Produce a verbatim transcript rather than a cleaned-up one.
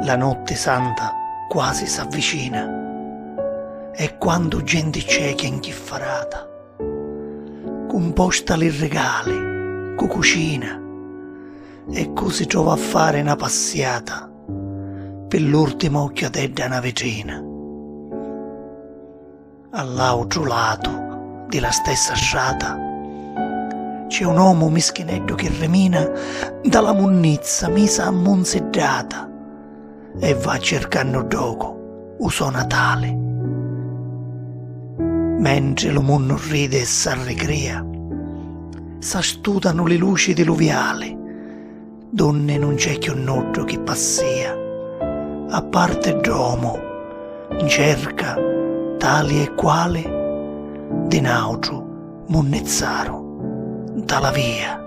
La notti santa quasi s'avvicina e quantu genti cieca e nchiffarata, cumposta li rigali, cu cucina e cu si trova a fari na passiata pi l'urtima occhiatedda a na vitrina. All'autru latu di la stessa strata c'è un omu mischineddu chi rimina nta la munnizza misa ammunziddata e va circannu ddocu u so Natali. Mentri lu munnu ridi e s'arricria, s'astutanu li luci di lu viali, dunni nun c'è chiù nuddu chi passìa, a parti dd'omu ncerca tali e quali di n'autru munnizzaru nta la via.